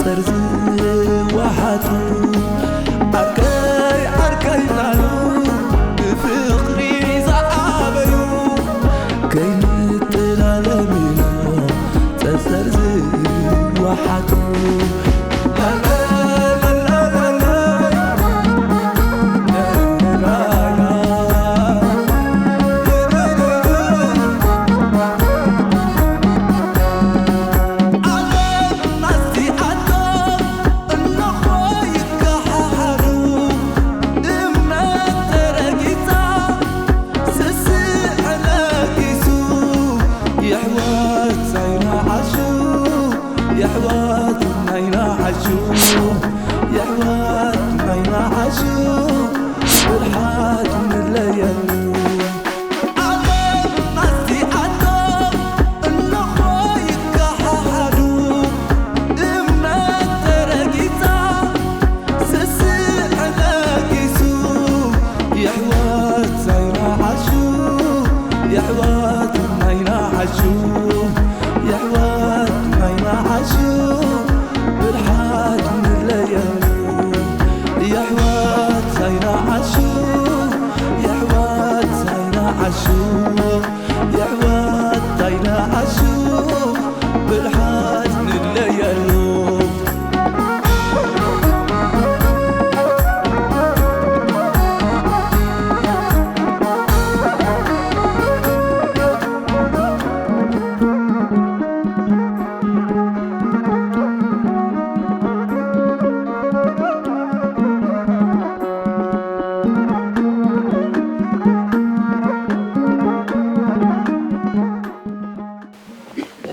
ዝወሓጡ ዓርከይ ዓርከይ እናሉ ብፍቕሪ ዝዓበዩ ከይንጠላለም ኢሎም ጸጸር ዝወሓጡ የሕዋት ናይና ዓሹ፣ የሕዋት ናይና ዓሹ፣ የሕዋት ናይና ዓሹ፣ ብርሓት ንለየሉ። ዓለም ናስቲ ዓዶ እንኾ ይከሓሓዱ፣ እምነት ተረጊጻ፣ ስስዕ ነጊሱ፣ የሕዋት ናይና ዓሹ፣ የሕዋት ናይና ዓሹ፣ የሕዋት ናይና ዓሹ፣ ብርሓት ንለየሉ። የሕዋት ናይና ዓሹ፣ የሕዋት ናይና ዓሹ፣ የሕዋት ናይና ዓሹ፣ ብርሓት ንለየሉ።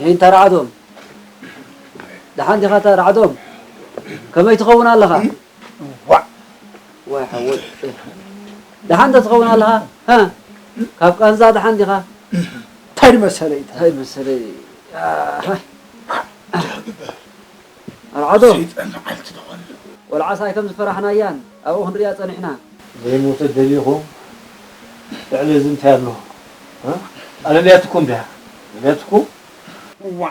ሒንታ ራዕዶም፣ ደሓን ዲኻ? እታ ራዕዶም፣ ከመይ ትኸውን ኣለኻ? ዋዕ! ዋይ ሓወይ፣ ደሓን ዶ ትኸውን ኣለኻ? ሃ? ካብ ቃንዛ ደሓን ዲኻ? እንታይ መሰለይ? እንታይ መሰለይ? ኣሃ። ኣርዓዶ። ሰይጣን መዓልቲ ዝኾነ። ቆልዓስ ኣይከም ዝፈራሕናያን ኣብኡ ክንሪኣ ጸኒሕና። ዘይሞተ ደሊኹም ልዕሊ እዚ እንታይ ኣሎ? እ? ኣለልያትኩም ድያ? ኣለልያትኩም? እዋ፣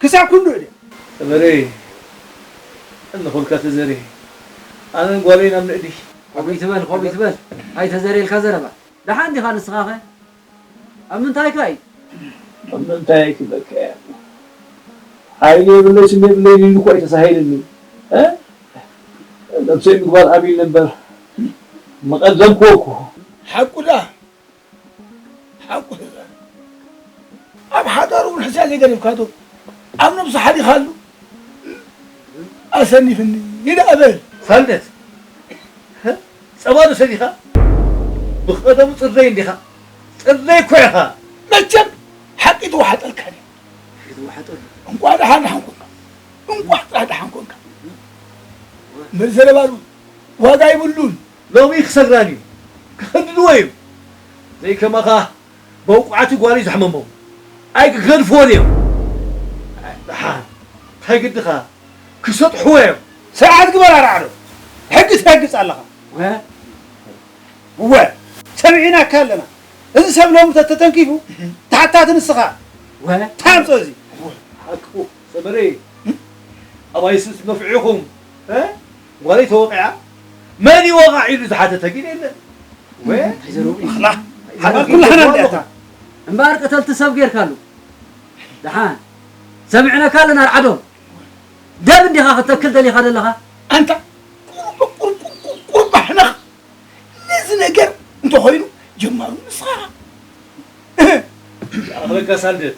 ክሳብ ክንድኡ ድያ? ሰመረይ፣ እንኹልካ ተዘሪ። ኣነን ጓለይን ኣብ ንእዲ። ከምኡ ይትበል፣ ከምኡ ይትበል። ኣይተዘርየልካ ዘረባ። ደሓን ዲኻ ንስኻኸ? ኣብ ምንታይካ እዩ? ኣብ ምንታይ ክብለካ እየ? ሓይሊ የብለይ፣ ስም የብለይ ኢሉ እኮ ኣይተሳሂልኒ። እ? ነብሰይ ምግባር ኣብይኒ እምበር፣ ምቐደምክዎ እኮ። ሓቁ ደኣ፣ ሓቁ ተዛረብ። ኣብ ሓዳሩ እውን ሕስያ ዘይገደፍካቶ፣ ኣብ ነብሱ ሓዲኻሉ። ኣሰኒፍኒ ይዳ በል። ሳልደት፣ ጸባ ዶ ሰቲኻ? ብቐደሙ ጽርደይ እንዲኻ። ጽርደይ እኮ ኢኻ። መቸም ሓቂ ትወሓጠልካ ድዩ? ይትወሓጠሉ። እንቋዕ ደሓን ደሓን ኮንካ። እንቋዕ ጥራሕ ደሓን ኮንካ። እምበር ዘረባ ዶ ዋጋ ይብሉን። ሎሚ ክሰግራን እዩ። ክኸድድዎ እዩ። ዘይከማኻ መውቃዕቲ ጓል እዩ ዘሕመሞም። ኣይክገድፍዎን እዮም። ደሓን፣ እንታይ ግድኻ? ክሰጥሕዎ እዮም። ስርዓት ግበር ኣርዓዶ። ሕጊ ትረግጽ ኣለኻ። ወ-፣ እወ፣ ሰሚዕናካ ኣለና። እዚ ሰብ ሎሚ ተተተንኪፉ፣ ተሓታቲ ንስኻ። ወ-፣ ታምጾ እዚ። ሓቅኹ፣ ሰመረይ። ኣባይስስ መፍዒኹም፣ እ? ጓለይ ተወቒዓ፣ መን ይወቓዕ ኢሉ ዝሓተተ ግን የለን። ወ-፣ እንታይ ዘረቡ እዩ? ኣኽላ፣ ሓዳር ኩላህና ኣለኹ። እንዲያታ። እምበኣር ቀተልቲ ሰብ ጌርካሉ። ደሓን፣ ሰሚዕናካ ኣለና ኣርዓዶ። ደም እንዲኻ ክተክል ደሊኻ ዘለኻ? ኣንታ ቁሩብ፣ ቁሩብ፣ ቁሩብ፣ ቁሩብ ባሕነኽ። ነዚ ነገር እንተኾይኑ ጀማሩ ንስኻ። ይኣኽለካ ሳልደት፣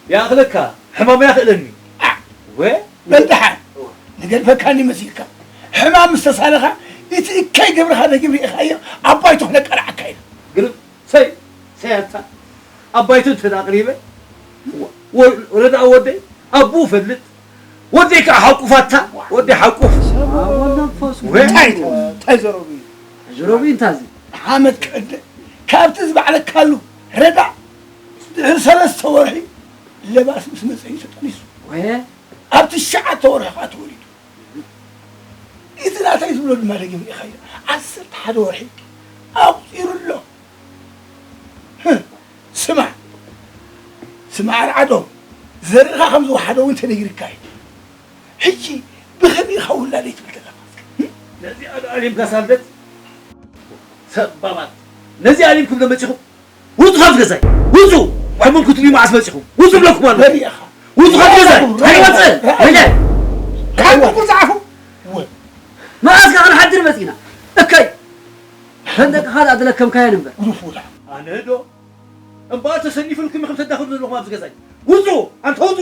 ይኣኽለካ፣ ሕማም ኣይኣኽእለኒ። ኣ፣ ወ-፣ በል ደሓን፣ ንገድፈካኒ መሲልካ። ሕማም ምስ ተሳለኻ፣ እቲ እከይ ገብርኻ ደጊም ርኢኻዮ፣ ኣብ ባይቶ ክነቃልዓካ ኢና። ግርም፣ ሰይ፣ ሰይ ኣታ፣ ኣብ ባይቶ እንተ ኣቕሪበ፣ ወ-፣ ወ-፣ ረድኣ ወደይ፣ ኣቦኡ ፈልጥ፣ ወደይ ከዓ ሓቁፋታ፣ ወደይ ሓቁፍ። ሰብ ወመንፈሱ። ወ-፣ እንታይ፣ እንታይ ዘረቡ እዩ? ዘረቡ እዩ እንታይ እዚ? ሓመድ ክዕደ፣ ካብቲ ዝበዕለካሉ ረዳ ድሕሪ ሰለስተ ወርሒ ለባስ ምስ መጸ እዩ ተጠኒሱ። ወ-፣ ኣብ ትሽዓተ ወርሒ ከዓ ተወሊዱ። እቲ ናተይ ዝብሎ ድማ ደጊም ርኢኻዮ። ዓሰርተ ሓደ ወርሒ ኣቑጺሩ ኣሎ። ህህ፣ ስማዕ፣ ስማዕ ኣርዓዶ፣ ዘርእኻ ከም ዝወሓደ እውን ተነጊርካ እዩ። ሕጂ ብኸመይ ኢኻ ውላደይ ትብል ዘለኻ? ነዚኣ ዶ ኣሊምካ ሳልደት? ሰባባት። ነዚኣ ኣሊምኩም ዶ መጺኹም? ውጹ ካብዚ ገዛይ። ውጹ! ሕሙም ክትብሉ መዓስ መጺኹም? ውጹ ብለኩም ኣሎ። በሪ ኢኻ። ውጹ ካብዚ ገዛይ። ኣይወጽእ። ወይለ። ካብ ቁርጻ ኣፉ። ወይ። መዓስ ከ ክንሓድር መጺና? እከይ። ከም ደቅኻ ደኣ ዝለከምካየን እምበር። ጉዱፍ ውላ። ኣነ ዶ? እምበኣር ተሰኒፉልኩም ኢኹም ተዳኽሩ ዘለኹም ኣብዚ ገዛይ። ውጹ! ኣንታ ውጹ!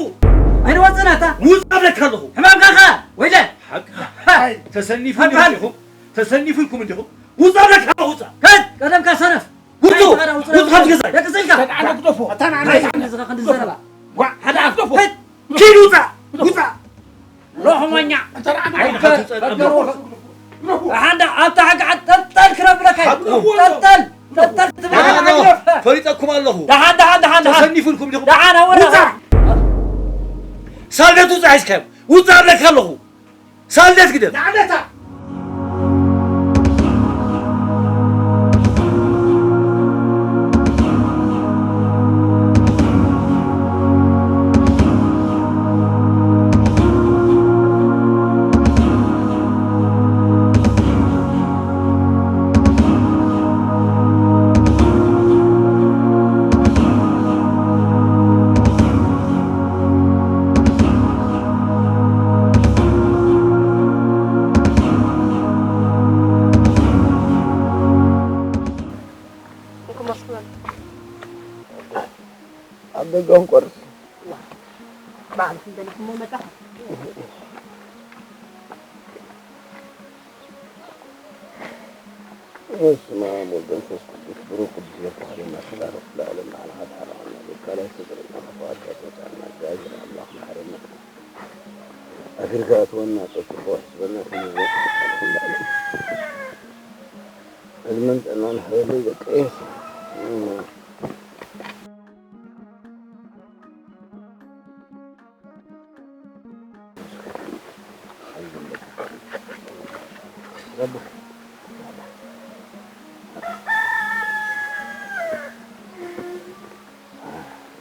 ኣይንወጽእን ኣታ። ውጹ ኣብለካ ኣለኹ። ሕማምካ ከ? ወይለ! ሓቅኻ። ሃይ! ተሰኒፉልኩም ሓቅኻ። እንዲኹም? ተሰኒፉልኩም እንዲኹም? ውጹ ኣብለካ ኣለኹ፣ ውጹ! ከድ! ቀደምካ ሰነፍ! ውጹ! ኣይትኸዳ፣ ውጹ! ውጹ ካብዚ ገዛይ! ደቂ ስኢልካ! ኣታ ንዓና ኣታ ንዓና ኣይትዓኒ። ዝኻ ክንዲ ዘረባ። ጓዕ! ሓደ ኣፍ! ግደፎ! ከድ! ኪድ ውጻ! ውጻ! ሎኽመኛ! ኣታ ንዓና ኣይትዓኒ። በገር ወርቅ! ሓንዳ ኣብታ ሓቂ ዓድ ጠልጠል ክነብለካ እዩ። ሓቂ እኮ። ጠልጠል! ጠልጠል ትብል ኣነ ሓቂ ዶ? ፈሊጠኩም ኣለኹ። ደሓን፣ ደሓን፣ ደሓን፣ ደሓን። ተሰኒፉልኩም ዲኹም? ደሓን፣ ኣወራ። ውጻ! ሳልደት ውጻ ሒዝካዮም። ውጻ እብለካ ኣለኹ። ሳልደት ግደፍ። ንዓመታ! ኣብ ደገ እንቆርስ። ባዕልኹም በሊኹሞ መጻኹም። በስመ አብ ወወልድ ወመንፈስ ቅዱስ ብሩክ ቅዱስ ገብርኤል ማስተዳደር ለዓለም ለዓለም ሓደ ሓደ ዓና ካልኣይ ፍቅርና ክፋት ያቶታና እግዚኣብሔር ኣምላኽ መሐረና ኣግርጋ እትወና ጸጽፎ ሕስበና ክንዘ ዕድመን ጥዕናን ሕበለይ ደቀየ።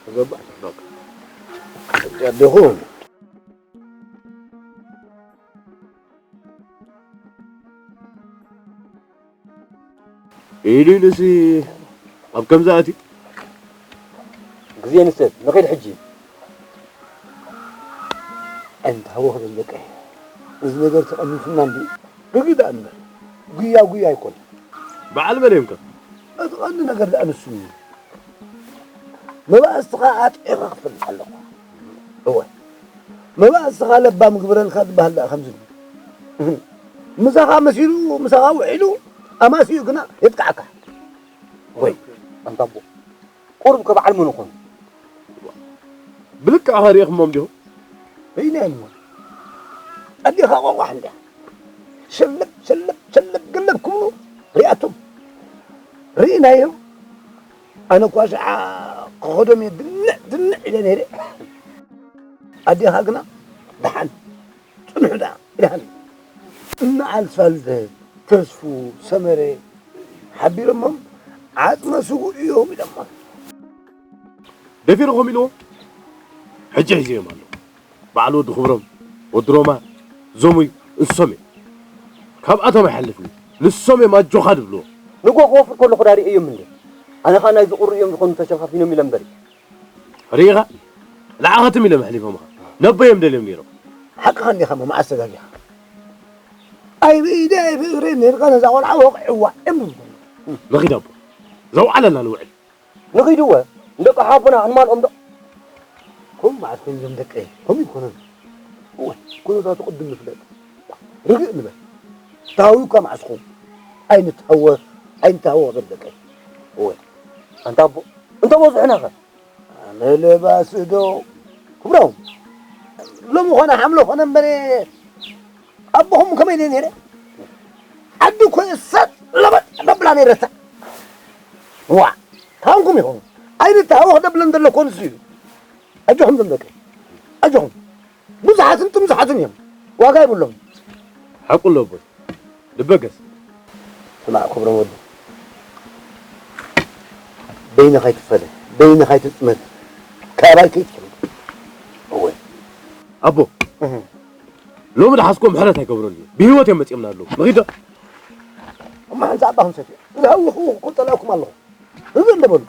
ገባህ? በቃ። ዲኹም። ኢሉ ኢሉሲ ኣብ ከምዚ ኣትዩ። ግዜ ንሰብ ንኺድ ሕጂ። ኣንታ ሃወኽ ደንደቀ። እዚ ነገር ተቐሚሱና እንዲ። ግግዳ እንበር። ጉያ ጉያ ኣይኮን። በዓል መን እዮም ከ? እቲ ቀንዲ ነገር ደኣ ንሱ እዩ። መባእስትኻ ኣጥዒኻ ክትፈልጥ ኣለኻ። እወ። መባእስትኻ ለባም ግበረልካ ዝበሃል ደኣ ከምዚ እዩ። ምሳኻ መሲሉ፣ ምሳኻ ውዒሉ፣ ኣማሲኡ ግና የጥቅዓካ። ወይ፣ ኣንታ ኣቦ፣ ቁሩብ ከ በዓል መን ይኾኑ? ብልክዕ ከ ርኢኽሞም ዲኹም? ርኢናዮም እሞ። ኣዴኻ ቆቋሕ እንድያ። ሸለብ፣ ሸለብ፣ ሸለብ፣ ገለብ ክብሉ ሪኣቶም። ርኢናዮም። ኣነ እኳ ሽዓ ክኸዶም እየ ድንዕ፣ ድንዕ ኢለ ነይረ። ኣዴኻ ግና ደሓን ጽንሑ ደኣ ኢላኒ። እነ ኣስፋልደ፣ ተስፉ፣ ሰመረ ሓቢሮሞም ዓጽመ ስዉእ እዮም ኢሎሞም። ደፊርኹም ኢልዎ? ሕጂ ሒዘዮም ኣለኹ። በዓል ወዲ ክብሮም፣ ወዲ ሮማ፣ ዞሙይ፣ ንሶም እዮም። ካብኣቶም ኣይሓልፍን። ንሶም እዮም ኣጆኻ ድብልዎ። ንግሆ ክወፍር ከለኹ ዳ ርእየዮም እንደ። ኣነ ኸኣ ናይዚ ቁሪ እዮም ዝኾኑ ተሸፋፊኖም ኢለ እምበር። ርኢኻ? ንዓኻትም ኢሎም ኣሕሊፎምኻ። ነቦዮም ደልዮም ነይሮም። ሓቅኻ እንዲኻ እሞ መዓስ ተጋጊኻ? ኣይ ብኢደይ ኣይ ብእግረይ ነይርካ ነዛ ቆልዓ ወቕዕዋ እም። ንኺድ ኣቦ። ዘውዓለና ንውዕል። ንኺድወ፣ ንደቂ ሓቦና ክንማልኦም ዶ? ከምኡ መዓስ ኮይኑ እዞም ደቀይ? ከምኡ ይኮነን። እወ፣ ኩነታቱ ቅድም ንፍለጥ። ርግእ ንበል። ተሃዊካ መዓስ ክኸውን? ኣይንተሃወኽ፣ ኣይንተሃወኽ እዞም ደቀይ። እወ። ኣንታ ኣቦ፣ እንተ በዝሑና ኸ? ኣነ ለባሲ ዶ? ክብሮም፣ ሎሚ ኾነ ሓምለ ኾነ እምበረ፣ ኣቦኹም ከመይ ኢለ ነይረ? ዓዲ እኮ እሳት ለበጥ ደብላ ነይረታ። ዋ፣ ታንኩም ይኹኑ። ኣይንተሃወኽ ደብለን ዘሎ እኮ ንሱ እዩ። ኣጆኹም ዞም ደቂ። ኣጆኹም። ብዙሓትን ጥምዙሓትን እዮም። ዋጋ የብሎም። ሓቁ ኣሎ ኣቦይ። ልበገስ። ስማዕ ክብሮም ወዲ። በይንኻ ኣይትፈለ። በይንኻ ኣይትጽመድ። ካባይ ከይትፍለ። እወ። ኣቦ። እህ። ሎሚ ድሓዝኮ ምሕረት ኣይገብረሉ። ብህይወት እዮም መጺኦምና ኣለዉ። ንኺዶ። እማ ሓንሳእ ኣባኹም ሰትዮ። እዛ ህውኽ ህውኽ እኮ ጸላእኩም ኣለኹ። ህዝቢ እንደ በሉ።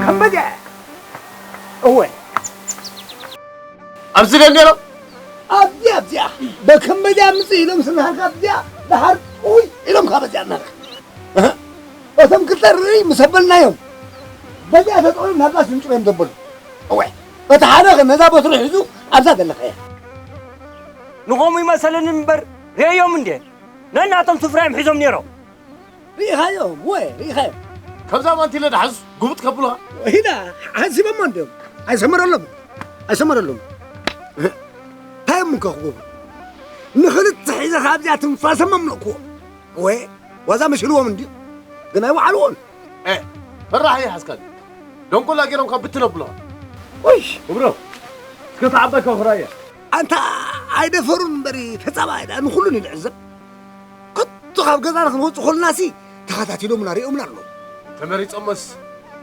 ከበደ። እወ። ኣብዚ ደል ነይሮም? ኣብዚኣ፣ ኣብዚኣ። በከም በዚኣ ምጽእ ኢሎም ስናሃልካ ኣብዚኣ፣ ደሓር፣ ኡይ፣ ኢሎም ካብ በዚኣ እናልካ። እህ? እቶም ክልተ ርእይ ምስ ኣበልናዮም፣ በዚኣ ተጠቕዮም ናብዛ ስንጭሮም ዘበሉ። እወ። እቲ ሓደ ነዛ በትሩ ሒዙ ኣብዛ ዘለኻ እያ። ንኸምኡ ይመሰለኒ እምበር፣ ርእዮም እንዴ? ነናቶም ስፍራ እዮም ሒዞም ነይሮም። ርኢኻዮም? ወ፣ ርኢኻዮም? ከምዛ ማንቲለ ድሓዝ ጉብጥ ከብሉኻ? ሂዳ፣ ሓሲቦሞ እንድዮም። ኣይሰመረሎም። ኣይሰመረሎም። እንታይ እዮም ከ ክገብሩ? ንኽልተ ሒዘ ካብዚኣ ትንፋሶም ኣምለጥክዎ። ወ፣ ዋዛ መሲልዎም እንድዩ። ግን ኣይወዓልዎን። ኤ፣ ፈራሕ ይሓዝካኒ። ደንቆላ ገይሮም ካብ ብትን ኣብሉኻ። ውሽ! እብሮ፣ እስከ ተዓባይ ካብ ኽራየ። ኣንታ ኣይደፈሩን እምበሪ ተጻባኢ ደኣ ንኹሉ ንዕዘብ። ከቶ ካብ ገዛና ክንወጽእ ከለናሲ ተኸታቲሎምና ሪኦምና ኣለዉ። ተመሪጾሞስ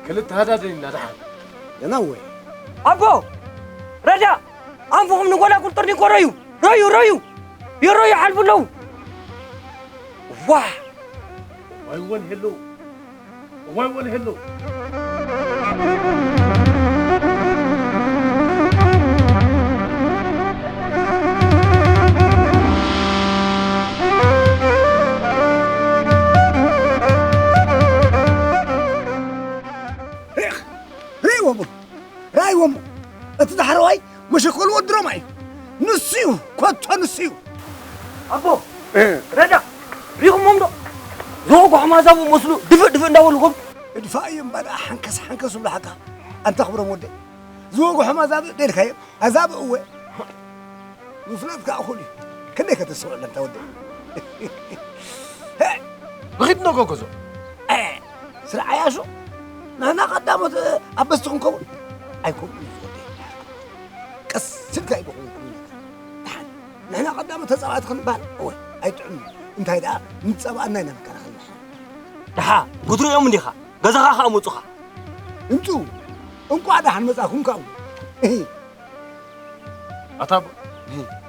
ክልተ ሃዳደን ኢና ደሓን። ደናወ። ኣቦ! ረዳ! ኣንፍኹም ንጎላ ቁርጥር ኒኮ ረዩ! ረዩ! ረዩ! ይረዩ ይሓልፉ ኣለዉ! ዋህ! ዋይ ወን ሄሎ! እዋይ ወልሄሎ። ርኢኽ፣ ርኢዎ እሞ፣ ርኣይዎ እሞ፣ እቲ ዳሕረዋይ መሸኮል ወዲ ሮማ እዩ። ንሱ እዩ፣ ኮቶ ንሱ እዩ። ኣቦ፣ እ። ረዳ፣ ሪኹሞም ዶ? ዝወግሑ ማዛቡ መስሉ ድፍእ ድፍእ እንዳበሉ ኮም። እድፋእ እዮም ባዳ ሓንከስ ሓንከስ ዝብሉሓካ። ኣንታ ክብሮም ወደይ፣ ዝወግሑ ማዛብ ደልካዮ፣ ኣዛብ እወ። ምፍላጥ ከኣ እኹል እዩ። ክንደይ ከተስተውዕል ኣንታ ወደይ። ንኺድ ዶ ጎጎዞ? እ፣ ስለ ዓያሹ ንሕና ቀዳሞት ኣበስቲ ክንከውን ኣይኮንኩን እዩ ዝወደይ። ቀስ ኢልካ እዩ ክኸውን ክብል። ደሓን ንሕና ቀዳሞት ተጻባእቲ ክንበሃል እወ ኣይጥዕምን። እንታይ ደኣ ንጸባእና ኢና ንከላኸል ንሕና። ደሓ ክትርእዮም እንዲኻ፣ ገዛኻ ከኣ መጹኻ። ይምጹ፣ እንቋዕ ደሓን መጻእኩም ካብኡ። ኣታ ኣቦ፣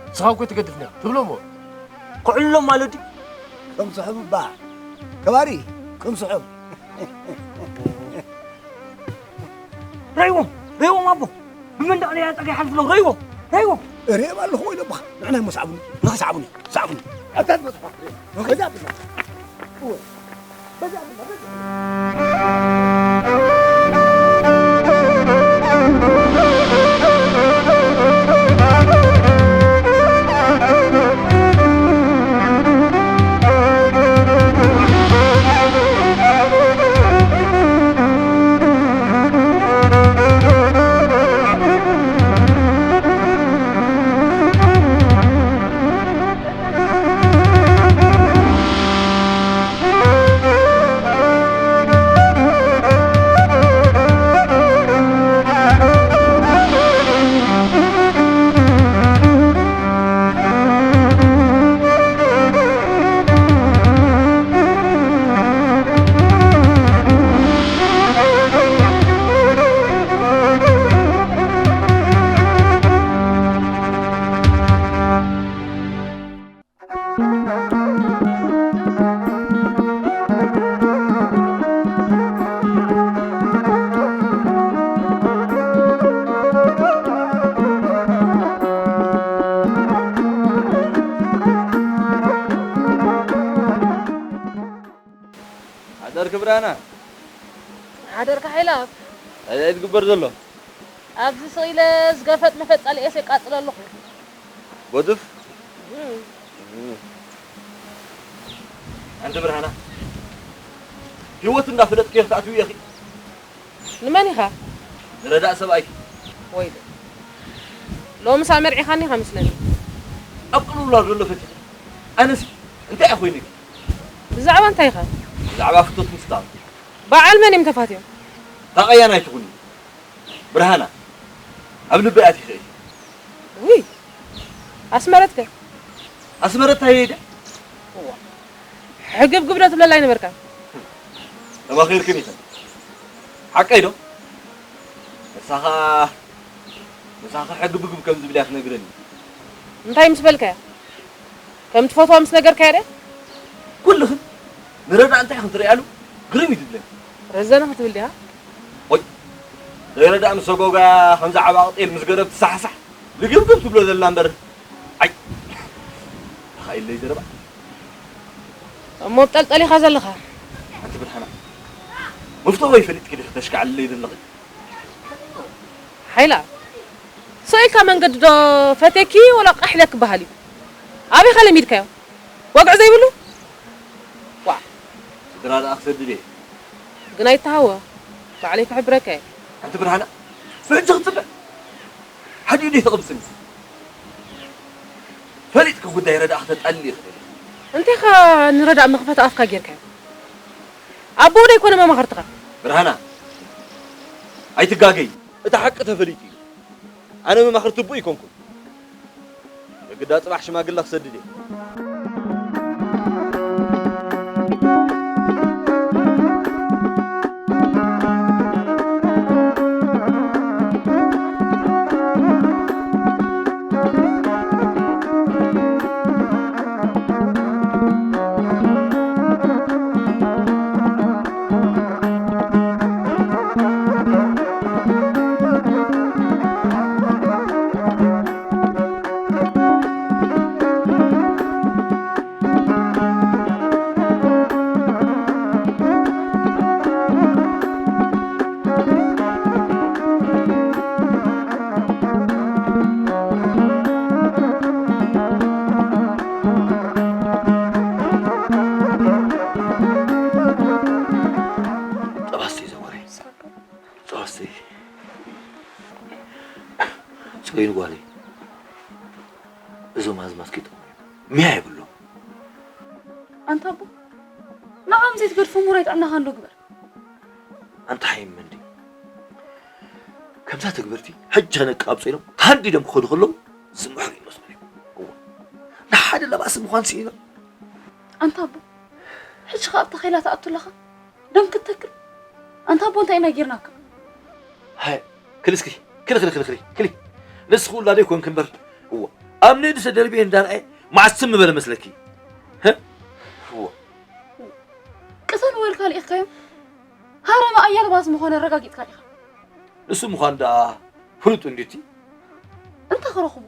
ንስኻ እኮ ትገድፍና ትብሎ እሞ። ክዕልሎም ማለት ድዩ? ከም ስሑም እባ፣ ከባሪ፣ ከም ስሑም። ረይዎም፣ ረይዎም ኣቦ። ብመንደቕ ለያ ጸጋ ይሓልፍ ኣለዉ፣ ረይዎም፣ ረይዎም። እርኦም ኣለኹ ኢሎምኻ። ንዕና እሞ ሰዓቡኒ፣ ንኸ ሰዓቡኒ፣ ሰዓቡኒ። ኣታ ትመጽእ፣ በዛ ብላ። እወ። ብራና ሓደርካ ሓይላ እንታይ ዝግበር ዘሎ? ኣብዚ ስኢለ ዝገፈጥ መፈጥ ጸሊኤስ የቃጽሎ ኣለኹ። ጎድፍ ሓንቲ ብርሃና ህይወት እንዳፈለጥክዮ ክትኣትዊ ኢኺ። ንመን ኢኻ? ንረዳእ ሰብኣይኪ። ወይ ሎምስ ኣመርዒኻኒ ኢኻ መስለኒ። ኣብ ቅልውላው ዘሎ ፈቲኺ። ኣነሲ እንታይ እየ ኮይኑኪ? ብዛዕባ እንታይ ኢኻ? ብዛዕባ ፍቶት ምስታፍ። በዓል መን እዮም ተፋትዮም? ታቐያን ኣይትኹኒ። ብርሃና ኣብ ልበይ ኣቲኺ ኢኺ። ውይ ኣስመረትከ? ኣስመረት እንታይ ኢለ? እዋ ሕግብግብ ዶ ትብለላ ኣይነበርካን? ተማኺርክን ኢኽን። ሓቀይ ዶ? ንሳ ኸኣ ንሳ ኸኣ ሕግብግብ ከም ዝብል እያ ትነግረኒ። እንታይ ምስ በልካያ? ከም ትፈትዋ ምስ ነገርካያ ድያ? ኩልኽን ንረዳእ እንታይ ኢኽን ትርእያሉ ግርም እዩ ዝብለኒ። ረዘነ ክትብል ዲኻ? ወይ ዘይረዳእ ምስ ሰጎጋ ከምዚ ዓባ ቅጤል ምስ ገረብ ትሳሕሳሕ ልግብግብ ትብሎ ዘላ እምበር። ኣይ ተኻኢለይ ዘረባ። እሞ ኣብ ጠልጠል ኢኻ ዘለኻ። ኣንቲ ብርሃና መፍትሒ ወይ ፈሊጥኪ ዲኺ ተሽካዕልለይ ዘለኺ? ሓይላ ስቕ ኢልካ መንገዲ ዶ ፈትየኪ ወላ ቃሕ ኢለ ክበሃል እዩ? ኣበይ ከ ለሚድካዮ? ወግዒ ዘይብሉ? ዋ ስድራ ደኣ ክሰድድ እየ። ግን ኣይተሃወ ባዕለይ ክሕብረካ እየ። ኣንቲ ብርሃና ብሕጂ ክጽበ ሓዲኡ ደይ ተቕብጽኒ። ፈሊጥኪ ጉዳይ ረዳእ ክተጣልሊ ይኽእል። እንቴኻ ንረዳእ መኽፈቲ ኣፍካ ጌርካዮ? ኣቦ ዶ ኣይኮነ መማኽርትኻ? ብርሃና ኣይትጋገይ። እቲ ሓቂ ተፈሊጡ እዩ። ኣነ መማኽርቲ ኣቦ ኣይኮንኩን። የግዳ ጽባሕ ሽማግለ ክሰድድ እየ። ጠባሰይ ዘወረይ። ጠባሰይ። ጽገይን ጓለይ። እዞም ኣዝማት ከይጠቕሙ እዮም። ሚያ የብሎም። ኣንታ ኣቦ፣ ንዖም ዘይትገድፎም ውራይ ጥዕናኻ እንዶ ግበር። ኣንታ ሓይም መንዲ። ከምዛ ተግበርቲ ሕጂ ከነቃብጾ ኢሎም ተሃንዲዶም ክኸዱ ከለዉ ዝምሕሩ ይመስሉ እዮም። እዋ። ንሓደ ለባሲ ምዃን ስኢኖም። ኣንታ ኣቦ፣ ሕጂ ኸኣ ኣብ ተኼላ ትኣቱ ኣለኻ? ደም ክትተክል? ኣንታ ኣቦ እንታይ ኢና ጌርናካ? ሃይ፣ ክሊ እስኪ፣ ክሊ፣ ክሊ፣ ክሊ፣ ክሊ፣ ክሊ። ንስኺ ውላደይ ኮንኪ እምበር። እዋ፣ ኣብ ንእዲ ተደርቢየ እንዳርኣየ መዓስ ትም ምበለ መስለኪ? ህ? እዋ። ቅሰን ወልካ ልኢኽካዮም? ሃረማ ኣያል ባስ ምዃኑ ኣረጋጊጽካ ዲኻ? ንሱ ምዃን ደኣ ፍሉጥ እንዲቲ? እንተ ክረኽቡ?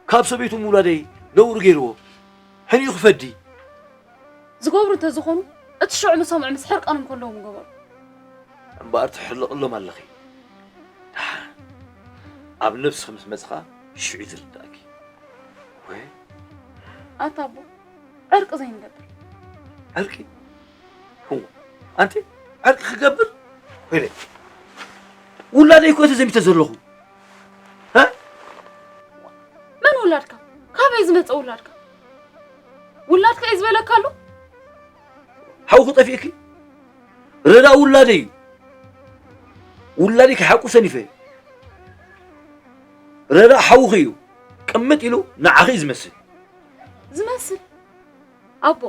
ካብ ሰበይቱ ምውላደይ ነውሪ ገይርዎ። ሕኒኡ ክፈዲ። ዝገብሩ እንተዝኾኑ፣ እቲ ሽዑ ምሶምዕ ምስ ሕርቃኖም ከለዉ ምገበሩ። እምበኣር ትሕልቕሎም ኣለኺ። ደሓን ኣብ ነብስኺ ምስ መጽኻ ሽዑ እዩ ዝርዳእኪ። ወይ ኣታ ኣቦ፣ ዕርቂ ዘይንገብር። ዕርቂ? እዋ፣ ኣንቲ ዕርቂ ክገብር? ወይለ፣ ውላደይ እኮ ተዘሚተ ዘለኹ። ሀ? መን ውላድካ? ካበይ ዝመጸ ውላድካ? ውላድካ እዩ ዝበለካ ኣሎ? ሓውኺ ጠፊእኪ? ረዳ ውላደይ እዩ። ውላደይ ክሓቁ ሰኒፈ እዩ። ረዳ ሓውኺ እዩ። ቅምጥ ኢሉ ንዓኺ እዩ ዝመስል። ዝመስል? ኣቦ፣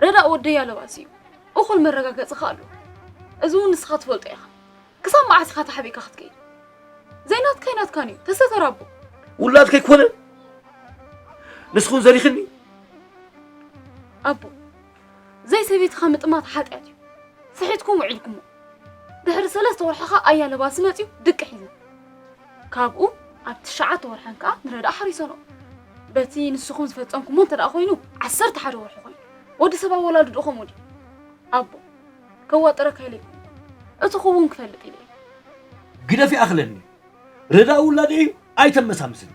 ረዳ ወደይ ኣለባሲ እዩ። እኹል መረጋገጺ ከኣ ኣሎ። እዚ እውን ንስኻ ትፈልጦ ኢኻ። ክሳብ መዓስ ኢኻ ተሓቢእካ ክትከይድ? ዘይናትካ ኣይናትካን እዩ። ተሰተር ኣቦ። ውላድካ ኣይኮነን? ንስኹን ዘሪኽኒ? ኣቦ፣ ዘይ ሰበይትኻ ምጥማት ሓጢኣት እዩ። ስሒትኩም ውዒልኩሞ። ድሕሪ ሰለስተ ወርሒ ኸኣ ኣያ ለባሲ መጺኡ ድቂ ሒዙ። ካብኡ ኣብ ትሽዓተ ወርሐን ከኣ ንረዳእ ሓሪሰኖ። በቲ ንስኹም ዝፈጸምኩሞ እንተ ደኣ ኮይኑ፣ ዓሰርተ ሓደ ወርሒ ኮይኑ። ወዲ ሰብ ኣወላልድኡ ከምኡ ድዩ? ኣቦ፣ ከዋጥረካ ኢለ ኣይኮንኩን። እቲ ክውን ክፈልጥ ኢለ እየ። ግደፊ ኣኽለኒ። ረዳእ ውላደይ እዩ፣ ኣይተመሳምስኒ።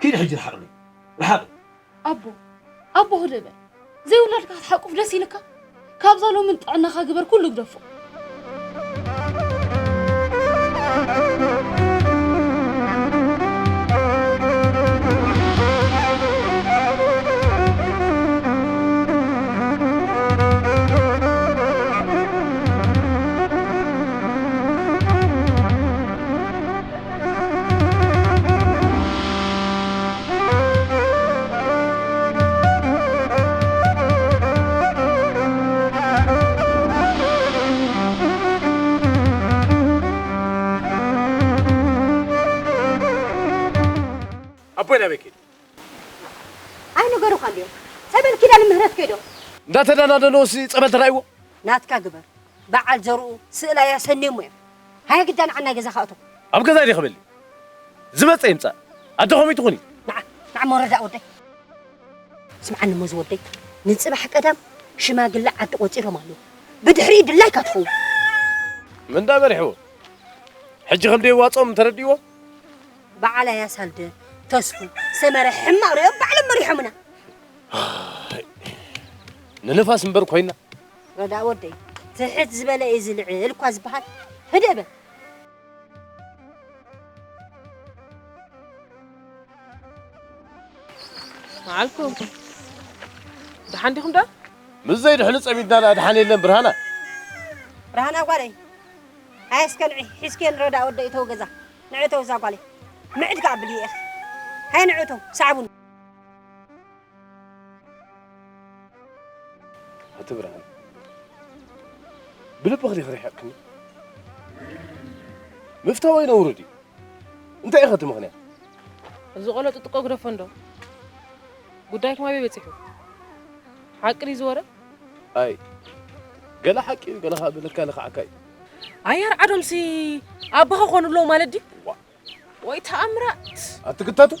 ኪዲ ሕጂ ርሓቕኒ። ርሓቕ። ኣቦ፣ ኣቦ ህደበ። ዘይውላድካ ክትሓቁፍ ደስ ኢልካ? ካብዛ ሎምን ጥዕናኻ ግበር ኩሉ ግደፎ። ኣቦይ ናበይ ከይዱ? ኣይነገሩኻን ድዮም? ጸበል ኪዳነ ምህረት ከይዶም። እንዳተደላደለዎሲ ጸበል ተራእይዎ? ናትካ ግበር። በዓል ዘርኡ ስእላ ያሰንዮሞ እዮም። ሃየ ግዳ ንዓ ናይ ገዛ ክኣቱ። ኣብ ገዛ ድየ ክበሊ? ዝመጸ ይምጻእ። ኣደ ከመይ ትኹኒ? ንዓ፣ ንዓ ሞረዳ ወደይ። ስምዓኒ እሞ ዝወደይ፣ ንጽባሕ ቀዳም ሽማግለ ዓዲ ቆጺሮም ኣለዉ። ብድሕሪኡ ድላይካ ትኸውን። ምን እንዳበሪሕዎ? ሕጂ ከም ደይዋጾም ተረዲእዎ? በዓል ኣያሳልደ፣ ተስፉ፣ ሰመረ ሕማቕ ርእዮም ባዕሎም መሪሖምና። ንንፋስ እምበር ኮይና። ረዳ ወደይ፣ ትሕት ዝበለ እዩ ዝልዕል እኳ ዝበሃል። ህደበ። መዓልኩም። ደሓን ዲኹም ዶ? ምስ ዘይድሕኑ ጸሚድና ደኣ ደሓን የለን ብርሃና። ብርሃና ጓለይ። ሃየ እስከ ንዒ፣ ሒዝኪ ንረዳ ወደይ እተው ገዛ። ንዒ እተው እዛ ጓለይ። ምዕድ ከኣ ብልዒ ኢኺ። ሃየ ንዒ እተው፣ ሰዓቡኒ። ኣቲ ብርሃን፣ ብልብኺ ዲኺ ርሒቕክኒ? ምፍታወይ ነውሪ ድዩ? እንታይ ኢኸ እቲ ምኽንያት? እዚ ቆሎ ጥጥቆ ግደፎ እንዶ። ጉዳይኩም ኣበይ በጺሑ? ሓቂ ድዩ ዝወረ? ኣይ፣ ገለ ሓቂ እዩ፣ ገለ ኸኣ ብለካ ለኽዓካ እዩ። ኣያር ዓዶምሲ ኣቦኻ ክኾኑ ኣለዎ ማለት ድዩ? ዋ። ወይ ተኣምራት! ኣትግተቱ!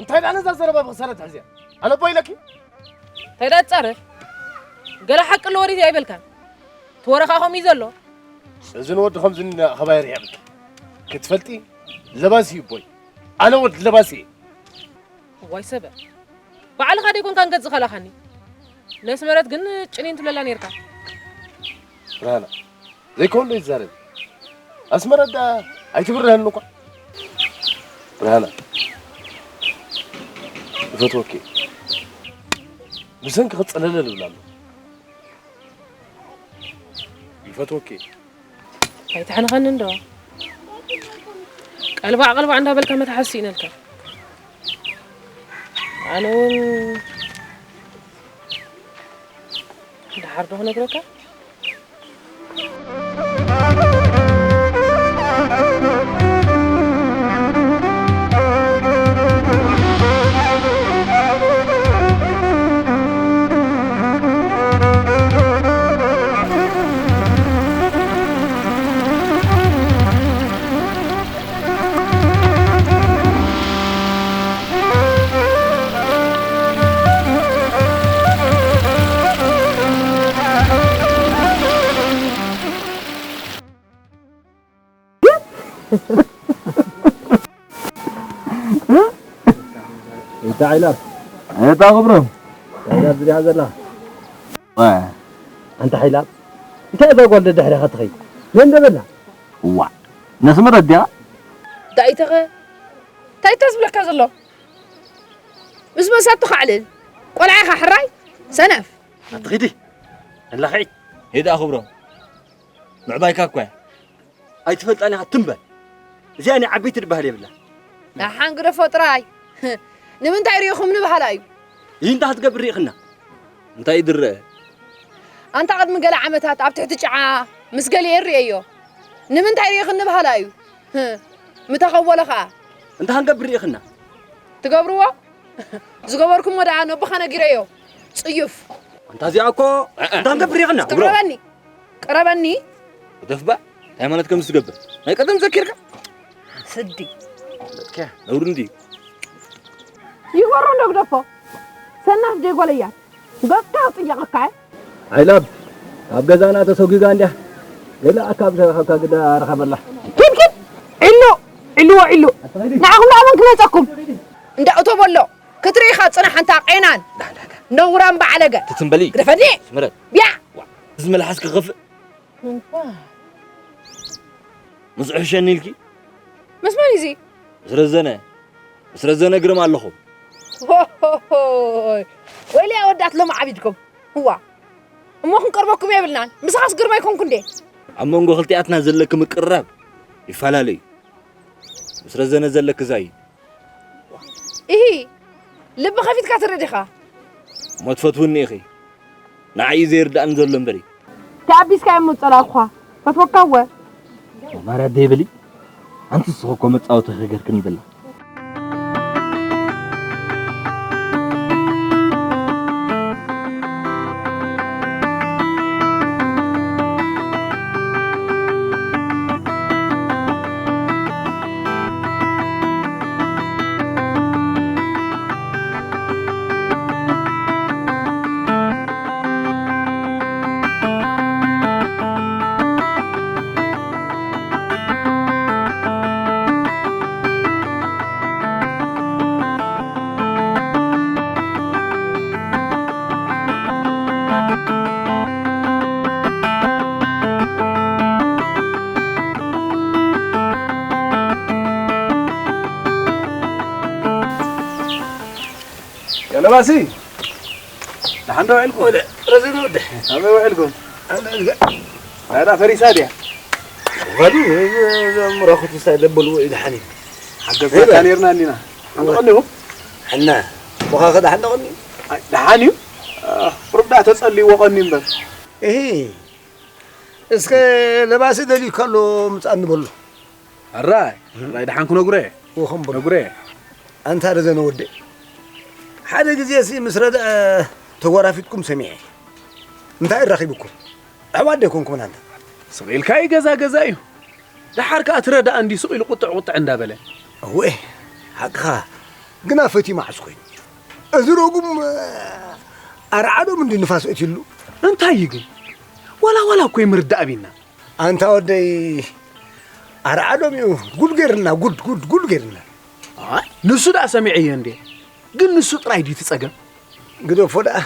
እንታይ ደኣ ነዛ ዘረባ ብኽሳራ ትሕዝያ? ኣነ ኣቦ ኢለኪ? እንታይ ደኣ ትጻረፍ? ገለ ሓቂ ኣለዎ ድዩ ኣይበልካን? እቲ ወረ ኸኣ ከምኡ እዩ ዘሎ። እዚ ንወዲ ከምዚ ንኣኸባይ ርሒቕኪ ክትፈልጢ ለባሲ እዩ ኣቦይ። ኣነ ወዲ ለባሲ እየ። እዋይ ሰበ። ባዕልኻ ደይኮንካን ገጽ ከላኻኒ። ነስመረት ግን ጭኒን ትብለላ ኔርካ። ብርሃና፣ ዘይከውን ዶ ይዛረብ? ኣስመረት ደኣ ኣይትብርህን እኳ። ብርሃና፣ ይፈትወኪ። ብሰንኪ ክጸለለ ልብል ኣሎ። ይፈትወኪ። ኣይትሕንኸኒ እንዶ። ቀልባዕ ቀልባዕ እንዳበልካ መታሓስ ስኢነልካ። ኣነ እውን ደሓር ዶ ክነግረካ? እታ ሓይላት። እታ ክብሮም። ሓይላት ዝሪኣ ዘላ። ዋ። ኣንታ ሓይላት። እንታይ እዛ ጓል ደድሕሪኻ ትኸይድ? መን ደበላ? ዋ። ነስመረት ድያ? ዳኢተኸ? እንታይ ተዝብለካ ዘሎ? ምስ መሳቱ ካዕልል። ቆልዓ ኢኻ ሕራይ? ሰነፍ። ኣትኺዲ። ኣላኺ። ሄዳ ክብሮም። ምዕባይካ እኮ እያ። ኣይትፈልጣን ኢኻ ትም በል። እዚኣ ናይ ዓበይቲ ድበሃል የብላ። ደሓን ግደፎ ጥራይ። ንምንታይ ርኢኹምኒ በሃላ እዩ። ይህ እንታይ ክትገብር ርኢኽና? እንታይ እዩ ዝረአ? ኣንታ ቅድሚ ገለ ዓመታት ኣብ ትሕቲ ጭዓ ምስ ገሊኤ ርእየዮ። ንምንታይ ርኢኽኒ በሃላ እዩ። ምተኸወለ ኸኣ። እንታይ ክንገብር ርኢኽና? ትገብርዎ? ዝገበርኩሞ ደኣ ነቦኻ ነጊረዮ። ጽዩፍ። ኣንታ እዚኣ እኮ እንታይ ክንገብር ርኢኽና? ቅረበኒ። ቅረበኒ። ግደፍባ፣ እንታይ ማለት ከም ዝገብር ናይ ቀደም ዘኪርካ? ስዲ። ለጥከያ፣ ነውሪ እንድዩ። ይወሮ እንዶ ግደፎ። ሰናፍ ደይ ጓለያ። ገጽካ ኣጽየቐካ። ኣይላብ፣ ኣብ ገዛና ተሰጒጋ እንድያ። ገለ ኣካብ ዝረኸብካ ግዳ ረኸበላ። ኪድ ኪድ! ዒሉ! ዒሉዎ ዒሉ! ንዓኹም ደኣ መን ክመጸኩም? እንዳ እቶ በሎ፣ ክትርኢ ኢኻ ጽናሕ ኣንታ ቄናን። ነውራም በዓለገ። ትትንበሊ። ግደፈኒ! ስምረት። ብያ! እዚ መልሓስ ክኸፍእ። ምስ ዕሸኒ ኢልኪ? ምስ መን እዩ እዚ? ምስ ረዘነ። ምስ ረዘነ ግርም ኣለኹም። ሆሆሆይ! ወይለይ ኣወዳት ሎም ዓቢድኩም። እዋ! እሞ ክንቀርበኩም የብልናን። ምሳኻስ ግርማ ኣይኮንኩ እንዴ? ኣብ መንጎ ክልቲኣትና ዘለኪ ምቅርራብ ይፈላለ እዩ። ምስ ረዘነ ዘለኪ ዛይ። ኢሂ! ልቢ ከፊትካ ትርኢ ዲኻ? እሞ ትፈትውኒ ኢኺ። ንዓይ እዩ ዘይርዳእኒ ዘሎ እምበሪ። ተኣቢስካ እሞ ጸላእኳ። ፈትወካ እወ። ማራ ደይ በሊ። ኣንቲ ስኹ እኮ መጻወቲ ከገርክን ይበላ። ያለባሲ ደሓን ዶ ውዒልኩም? ወደ ረዘነ ወደ ኣበይ ውዒልኩም? ኣበይ ውዒልካ? ናይዳ ፈሪሳ ድያ? ወዱ እዞም ረኹት እንታይ ደበልዎ እዩ ደሓን እዩ። ሓገዝናካ ነርና እኒና። ሓንተ ቀኒኹም? ሕና። ምዃኸ ደሓን ዶ ቀኒ? ኣይ፣ ደሓን እዩ። ቁሩብ ደኣ ተጸልይዎ ቀኒ እምበር። እሂ። እስከ ለባሲ ደልዩካ ኣሎ ምጻእ ንበሎ። ኣራይ፣ ኣራይ ደሓን ክነግሮ እየ። ወኸም በሎ። ነግሮ እየ። ኣንታ ረዘነ ወደይ። ሓደ ግዜሲ ምስ ረድአ ተጓራፊጥኩም ሰሚዐ። እንታይ ኣራኺብኩም? ኣሕዋት ዶ ኣይኮንኩምን ኣንታ? ስቕ ኢልካ እዩ ገዛ ገዛ እዩ። ደሓር ከኣ እቲ ረድኣ እንዲ ስቕ ኢሉ ቁጥዕ ቁጥዕ እንዳበለ። እወ፣ ሓቅኻ። ግና ፈትዩ መዓስ ኮይኑ? እዚ ረጉም ኣርዓዶም እንዲ ንፋስ እትሉ። እንታይ እዩ ግን? ዋላ ዋላ እኮ ይምርዳእ ቢና። ኣንታ ወደይ ኣርዓዶም እዩ ጉድ ገይርና፣ ጉድ፣ ጉድ፣ ጉድ ገይርና። ኣይ፣ ንሱ ደኣ ሰሚዐዮ እንዴ? ግን ንሱ ጥራይ ድዩ እቲ ጸገም? ግደፎ ደኣ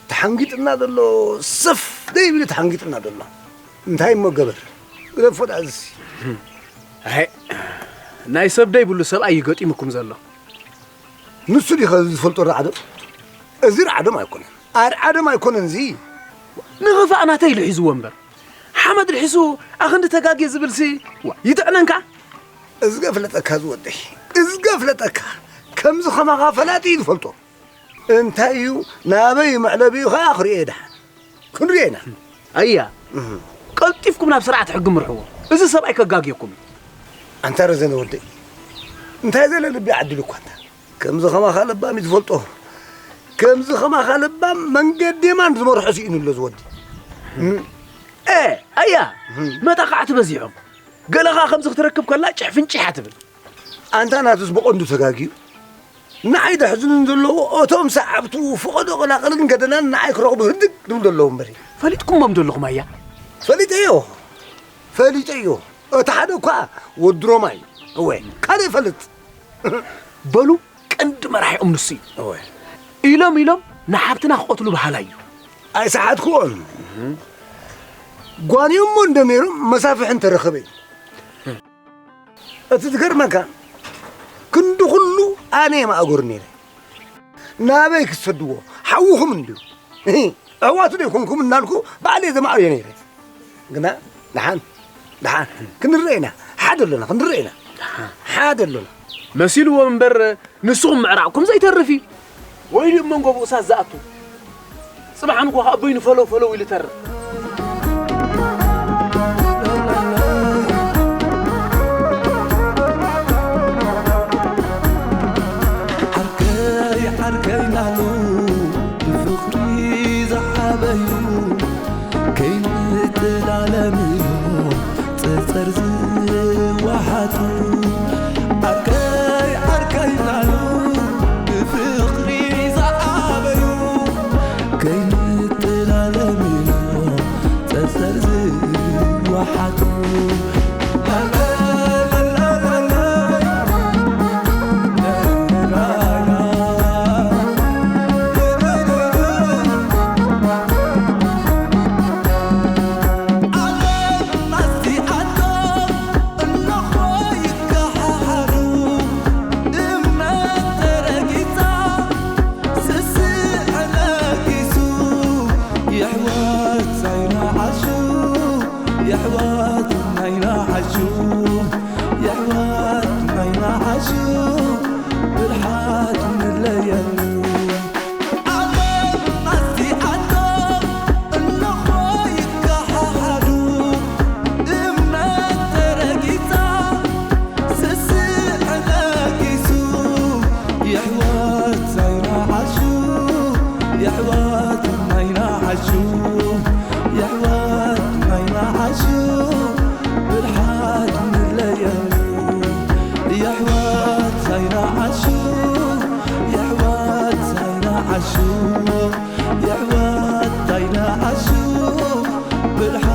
ተሓንጊጥና ዘሎ፣ ሰፍ ደይብል ተሓንጊጥና ዘሎ። እንታይ እሞ ገበር? ግደፎ ደኣ እዚሲ። ኣይ፣ ናይ ሰብ ደይብሉ ሰብኣይ እዩ ገጢሙኩም ዘሎ። ንሱ ዲኸ ዝፈልጦ ርዓዶም? እዚ ርዓዶም ኣይኮነን። ኣርዓዶም ኣይኮነን እዚ። ንኽፋእ ናተይ ኢሉ ሒዝዎ እምበር። ሓመድ ርሒሱ ኣኽንዲ ተጋግየ ዝብልሲ፣ ዋ፣ ይጥዕነንካ? እዝገ ፍለጠካ ዝወደይ። እዝገ ፍለጠካ። ከምዚ ኸማኻ ፈላጢ እዩ ዝፈልጦ። እንታይ እዩ፣ ናበይ መዕለቢኡ ኸኣ ክርእዮ ደሓን። ክንርእዮ ኢና። ኣያ፣ እህ። ቀልጢፍኩም ናብ ስርዓት ሕጊ ምርሕዎ። እዚ ሰብኣይ ከጋግየኩም እዩ። ኣንታ ረዘነ ወደይ። እንታይ ዘለ ልቢ ዓዲሉ እኳ ኣንታ። ከምዚ ኸማኻ ለባም እዩ ዝፈልጦ። ከምዚ ኸማኻ ለባም መንገዲ የማን ዝመርሖ ስኢኑ ኣሎ ዝወዲ። እም። ኤ፣ ኣያ፣ እም። መጣቃዕቲ በዚሖም። ገለ ኸኣ ከምዚ ክትረክብ ከላ ጭሕ ፍንጭሕ ትብል። ኣንታ ናቱስ ብቐንዱ ተጋግዩ። ንዓይ ደሕዝኑን ዘለዎ እቶም ሰዓብቱ ፍቐዶ ቀላቕልን ገደናን ንዓይ ክረኽቡ ህድግ ድብሉ ኣለዉ እምበሪ። ፈሊጥኩሞም ዶ ኣለኹም ኣያ? ፈሊጠዮ። ፈሊጠዮ። እቲ ሓደ እኳ ወዲ ሮማ እዩ። እወ፣ ካልእ ይፈልጥ። በሉ፣ ቀንዲ መራሒኦም ንሱ እዩ። እወ። ኢሎም ኢሎም ንሓብትና ክቐትሉ በሃላይ እዩ። ኣይሰሓትኩዎን። ጓንዮሞ እንዶ ነይሮም መሳፍሒ እንተረኸበ እዩ። እቲ ዝገርመካ ክንዲ ኩሉ ኣነ እየ ማእገሩ ነይረ። ናበይ ክሰድዎ? ሓውኹም እንድዩ። እሂ፣ ኣሕዋቱ ዶ ይኮንኩም እናልኩ ባዕለይ ዘማዕርዮ ነይረ። ግና ደሓን፣ ደሓን ክንረአ ኢና። ሓደ ኣሎና፣ ክንረአ ኢና። ደሓን። ሓደ ኣሎና። መሲልዎም እምበር ንስኹም ምዕራቕኩም ዘይተርፍ እዩ። ወይ ድዩ ኣብ መንጎ ብኡሳት ዝኣቱ? ጽባሕ ንግሆ ከኣ በይኑ ፈለው ፈለው ኢሉ ተርፍ። ዓርከይ ዓርከይ እናሉ ብፍቕሪ ዝዓበዩ ከይንጥላለም ኢሉ ጸጸር ዝወሓጡ ዓርከይ ዓርከይ እናሉ ብፍቕሪ ዝዓበዩ ከይንጥላለም ኢሉ ብርሓት ንለየሉ። ዓለም ኣስቲኣቶም እንኾ ይከሓሓዱ፣ እምነት ተረጊጻ ስስዕ ነጊሱ። የሕዋት ናይና ዓሹ፣ የሕዋት ናይና ዓሹ፣ የሕዋት ናይና ዓሹ፣ ብርሓት ንለየሉ። የሕዋት ናይና ዓሹ፣ የሕዋት ናይና ዓሹ፣ የሕዋት ናይና ዓሹ፣ ብርሓት